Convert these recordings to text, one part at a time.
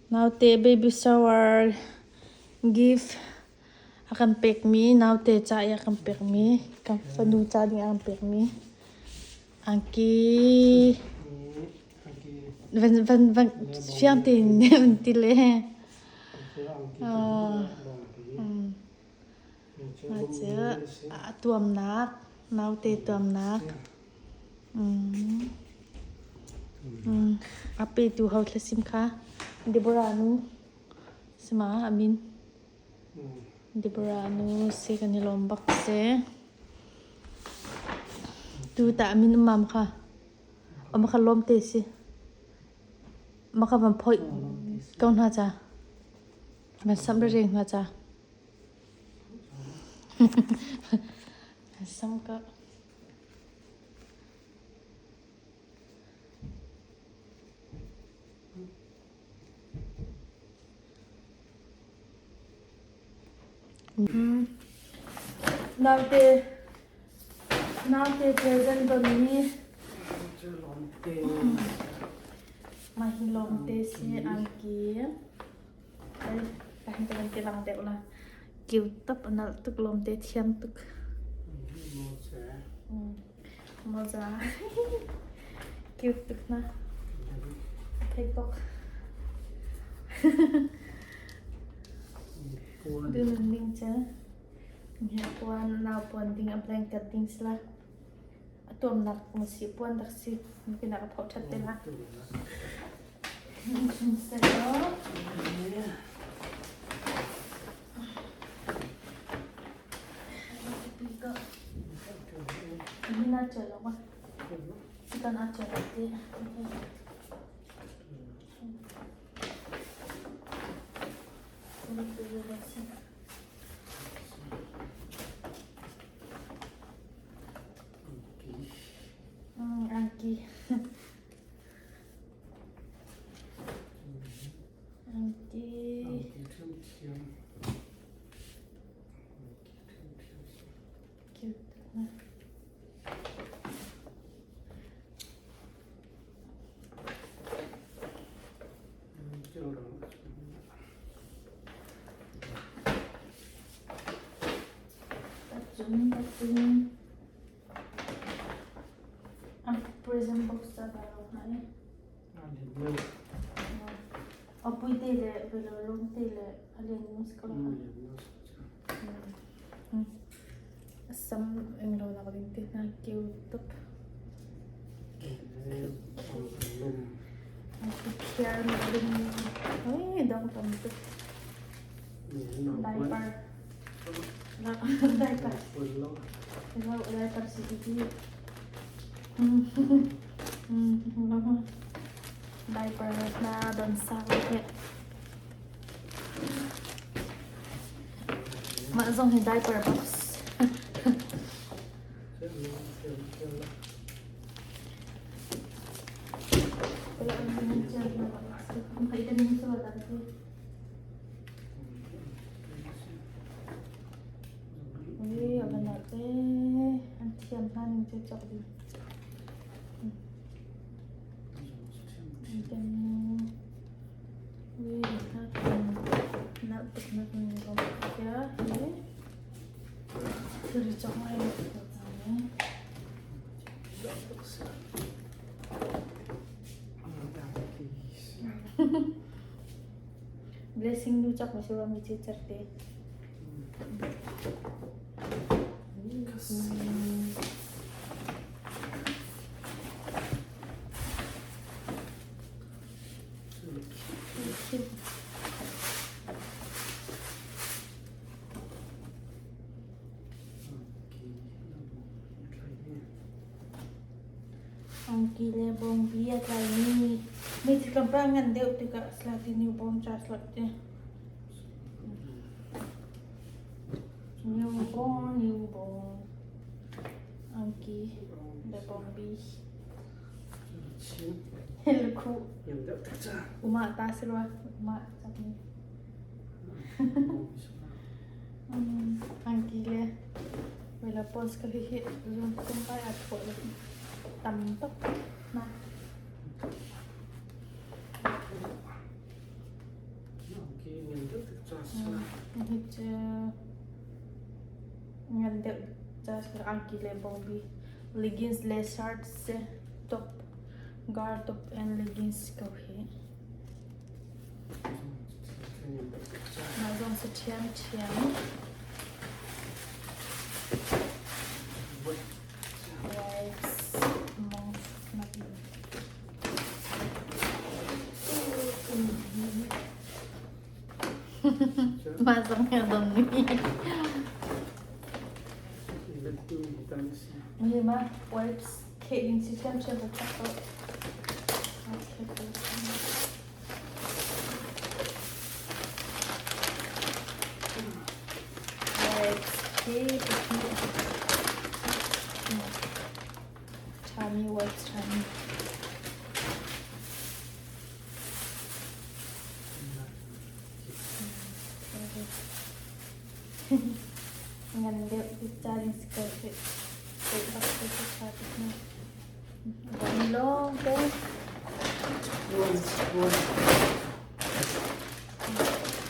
Naute baby shower gift a kan pekmi naute ca i a kan pekmi kan fanu ca ding a kan pekmi angki van van van fiang tein van ti le mah cu a tuamnak naute tuamnak A petu ho thlasim kha Deborah nu si ma a min? Deborah nu si kan i lawm bak si. Tu tah a min um mam kha? Ama kha lawm te si. Ma kha van phoih ko hna ca. Van samh reng hna ca. Sam ka. Naute naute present donmi mah hi lawngte si angki Ka hin kan ti lang deuh la. Kiu top a nalh tuk lawm te thiam tuk. Moza. Cute tuk na. Thei bok. Dun ning che. Nya puan nau puan ding a blanket ding sila. A tuamnak ma si puan dak si. Mungkin nak phau that te la. Angki. Prison box ta hna i. A pui te le velo lung te le a lian mus ko la. Sam eng lo nak ding te hna keu tuk. Khiar nak ding oi dong tam tuk. Diaper. Diaper. Diaper si ti. Diaper na don sak he. Mah zong hi diaper box. Ui, a van te. An thiam hna ning cu cawk ding. Ui, na na tuk na kan rom kya hi. Thiri cawk ngai lo ko cang ne. Blessing nu cak ma si wa mi che charte. Angki le bawngbi a tlaimi mithi tlawmpal ngan deuh tikah slati newborn ca slot te. Newborn, newborn. Angki le bawngbi. Helkhu. Uma ta si rua. Uma cakmi. Angki le wela pons ka hi hi zung tumpai a thawh le tam tuk. Na. Hi cu ngan deuh ca angki le bawngbi leggings le shirt si top gar top and leggings ko hi. Mah zong si ṭhiamṭhiam. Wipes mong nak Mah zong hi a dong mi. Hi ma wipes kheh ding si ṭhiamṭhiam ka ṭhak ko. Wipes hi pahnih. Ṭhami wipes ṭhami. Ngan deuh ca ding si ko hih. Theih bak cu ka ṭha tuk na. Dam lawng te.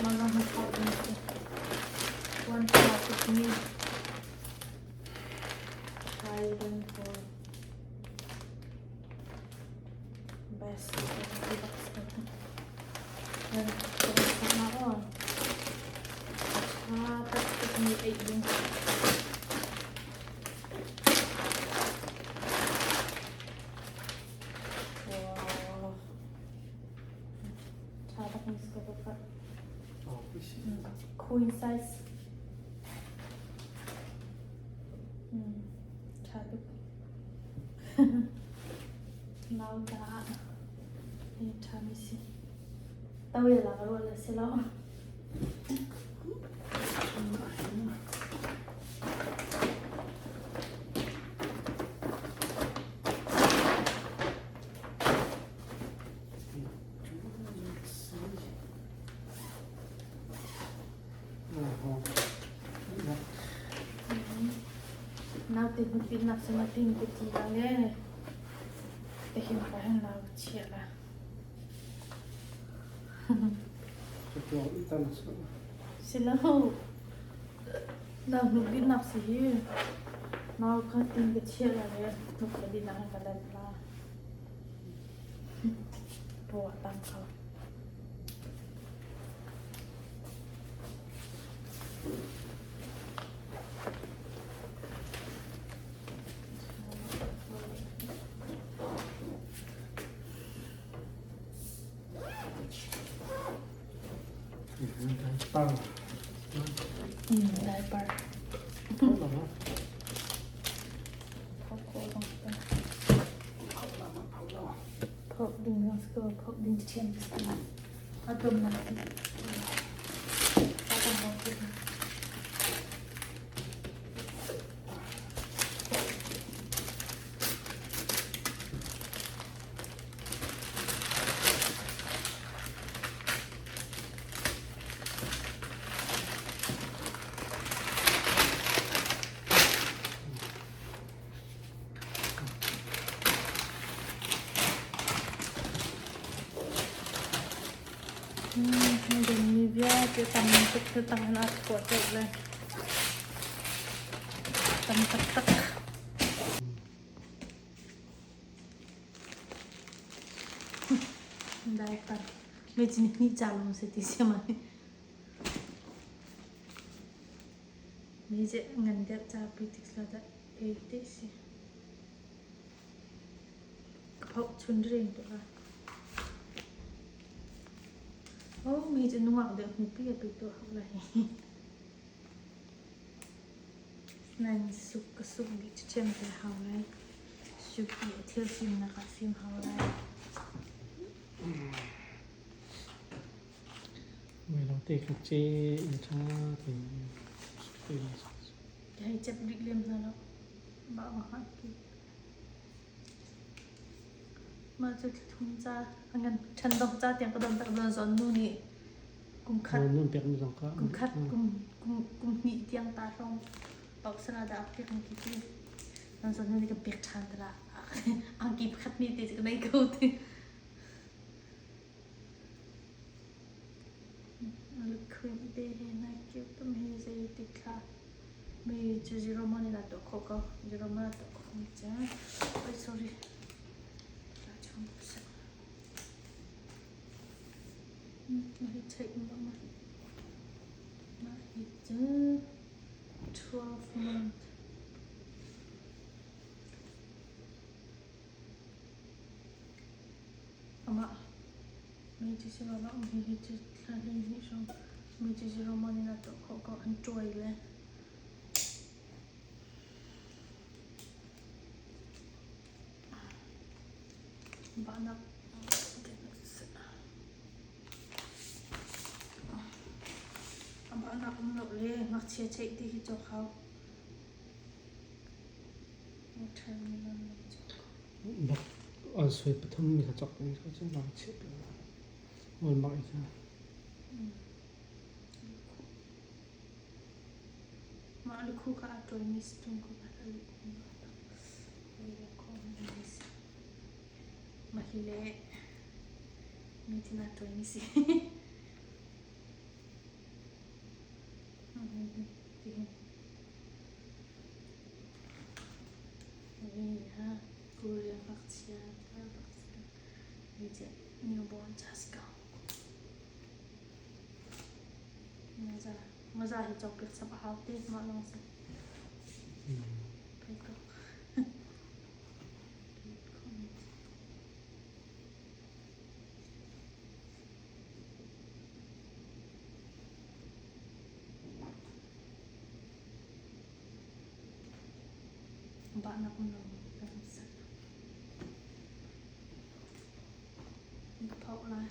Mah zong hi thau ding si. Puan ṭha tuk mi. Thai ding pawl. Best bak si ko. Nan na aw. Ṭha taktak mi ei ding. Wow. Ṭha tak mi si ko ka. Queen size. Ṭha tuk. Nau caah hi ṭha mi si. Tawel ah ka ruah le si lo. Naute hnupinnak cu na tin ka ti la le te hin ka hin nau chiah la. Si lo. Nau hnupinnak si hi nau kha tin ka chiah la le hnup ka din ah ka dan la. Paw a tang kho. Par. Diaper. Phok ding zong si ko, phok ding ṭhiam si. A tlawmnak si. A tlawmnak si. Mi vialte tam tuk cu tang in aa chuah deuh le tam taktak. Dai par. Me cin hni cha lung se ti siam ai. Mi je ngan deuh cha pi tik sla da ei te si. Ka phoh chun ring tu la. Oh, mi cu nungak deuh hnupi a pi tu hau lai. Nan suk ka suk dih chem te hau lai. Suk i a thil fimnak ah fim hau lai. Mi lo te kha che in tha te te la. Hei cep rih lem hna lo. Ba ma ha ki. Mah cu thla thum ca a ngan ṭhan dong ca tiang ka don tak zawn zawn nu nih kum khat Nun pek mi zong kha. Kum khat kum kum kum hnih tiang ta hrawng pauk sala dah a pek ki ti zawn zawn nu nih ka pek ṭhan te la angki pakhat ni te cu ka nei ko ti. Lukhrim te hi nai cute tum hi zeitik thla mi cu zero man in a tuah khawh ko. Zero man a tuah khawh mi cu. Oi sorry. Tla chung seh. Mah hi check ma ma. Mah hi cu 12 month. Amah mi cu si lo hi hi cu thla 12 hrawng mi cu zero man in a tuah khawh ko an tuai le. Bahnak a bahnak um lo le ngakchia cheih ti hi cawk hau. Bak an sui pathum mi kha cawk ding kha cu bang chih pi ngol bak i kha. Mah lukhu kha a ṭawimi si ṭung ko kha Mah hi le mi thin a ṭawimi si. Korea ngakchia newborn ca si ko. Maza hi cawkpiak chap a hau te mah lawng si. Pei ko. Bahnak um lo kan ser. Ka phauh lai.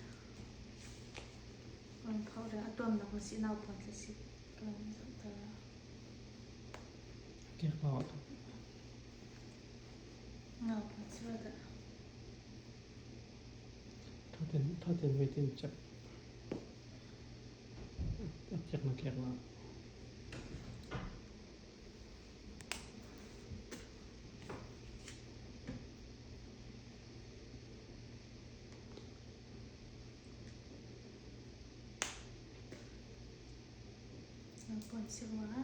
Kan phauh re a tuamnak na si nau puan tla si. Kan zoh ta. Ke ka Nau puan si wa dah. Thaten thaten wei ten chak. A kiak na kiak la. Nau puan si rua.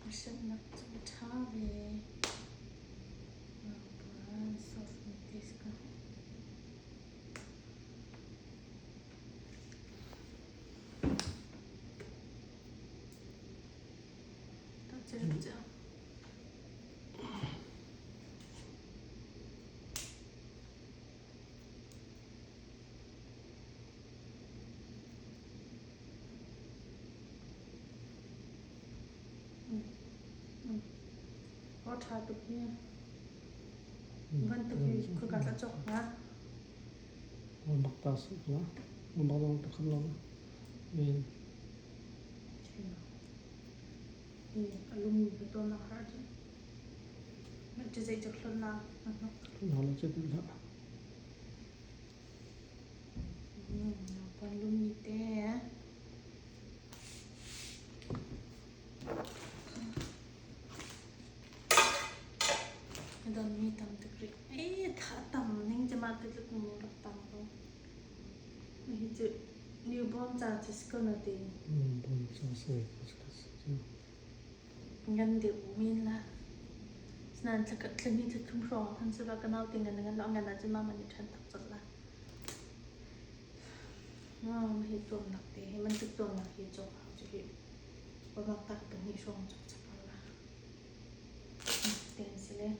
A hrennak cu a ṭha ve. Nau puan soft mi te si ko. Aw ṭha tuk hi. Bantuk hi khurka tla cawk hnga. Bak ta si ko. Bak long pakhat long. Men. Hi a lum ka tuan nak har cu. Ma cu zei cak hlon na. Hlon la cu la. Pan lum mi te. Don mi tam tuk rih. Ei tha tam ning che ma te tluk mu rak tam ko. Hi cu newborn ca cu si ko na ti. Newborn ca si ko. Ngan deuh men la. Sinan thlani thla thum hrawng khan si ka nau te ngan ngan lo ngan ahcun mama nih ṭhan tak colh la. Hi tuamnak te hi man tuk tuamnak hi cawk hau cu hi. Pamak tak pahnih hrawng cawk chap la. Ten si le.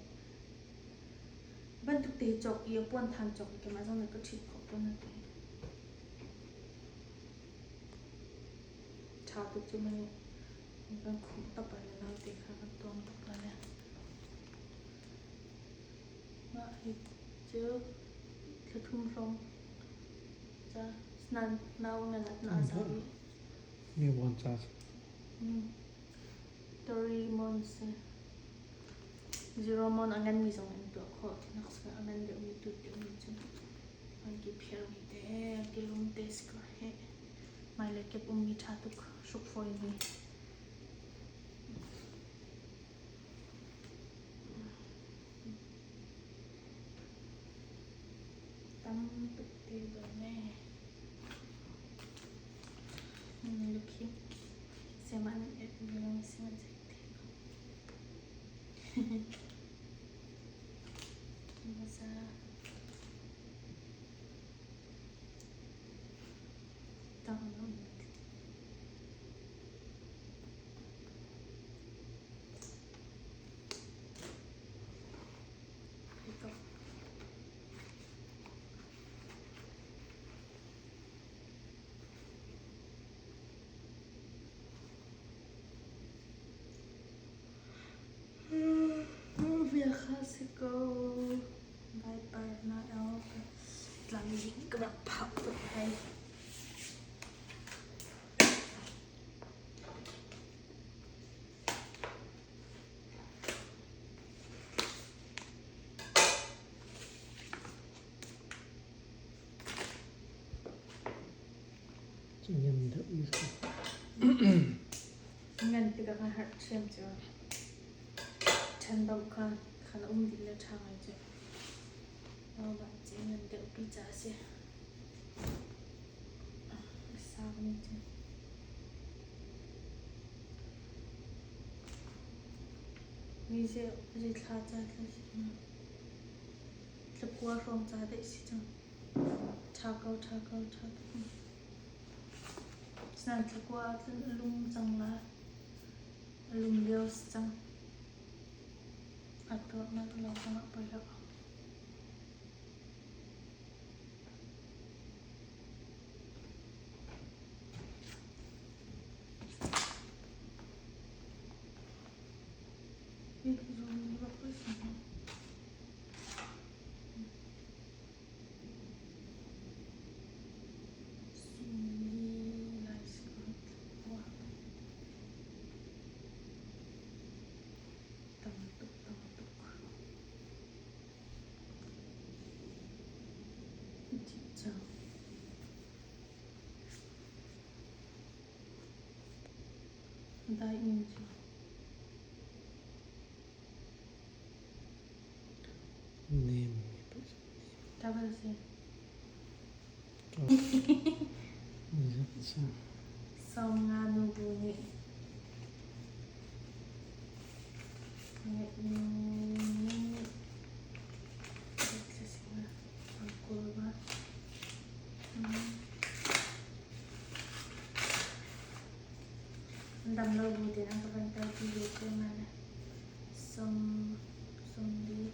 Bantuk te cawk i a puan than cawk i keimah zong nih ka ṭhit khawh tawn na ti. Ṭha tuk cu mani. Kan khumh tap ah le naute kha kan tuam tap ah le. Mah hi cu thla thum hrawng ca nan nau ngan ah na za i. Newborn ca. Doraemon si. Zeromon a nganmi zong an tuah khawh. Tinak a ngan deuhmi tut deuhmi cu an ki phiarmi te, an ki lum te si ko heh. Hmailei kep ummi ṭha tuk hruk fawimi. Tam tuk te dawn ee. Lukhim sema an bilang sema cek te. Masa tang um. Bia kha si ko. Viper na tlang ka rak phak tuk hei. Cu ngan deuh mi si. Ngan tikah kan harh ṭhiam cu. Ṭhanbo kha khan um dih le ṭha ngai cu. Mah ci ngan deuh pi ca a si. Sau ni cu. Mi zei thla ca thla si. Thlakua hrawng ca deh si cang. Ṭha ko, ṭha ko, ṭha tuk. Asinain thlakua ah cun a lum cang lai. A lum lio si cang. A tuahnak lo zongah poi lo. Hi zung bak a si. Sumli lai si ko thlakua. Tam tuk, tam tuk. Dih cang. Dai in cu. Nem. Double si. Sawm nga nu bu nih nu nih kurva. Dam lo bu tein an ka van kal pi ve te mana. Sawm 40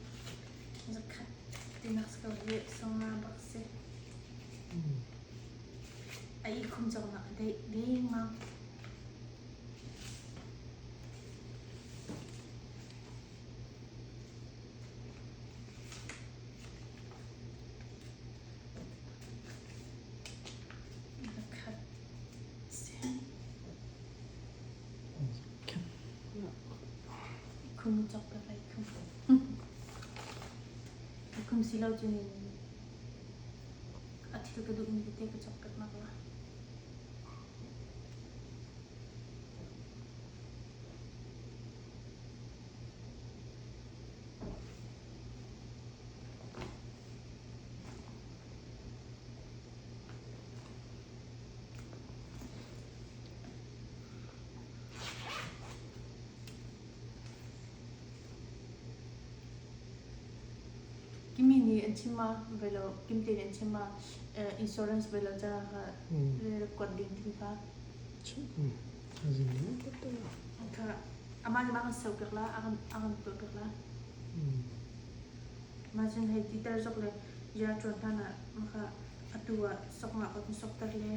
tinak si ko hi 50 bak si. A ihkhun cawknak a deih dengmang. Zakhat si. Ihkhun cawk ka va ihkhun. Ihkhun si lo cun a thil ka duhmi tete ka cawk pek nak la. Kimi nih an chim ma velo Kimte nih an chim ma insurance velo ca kha kuat ding timi kha. Kha amah nih mah kan seu pek la a kan tuah pek la. Mah cun hei ti ter zok le ya ṭuan hlan ah maka atu ah sok nga kan sok ter le.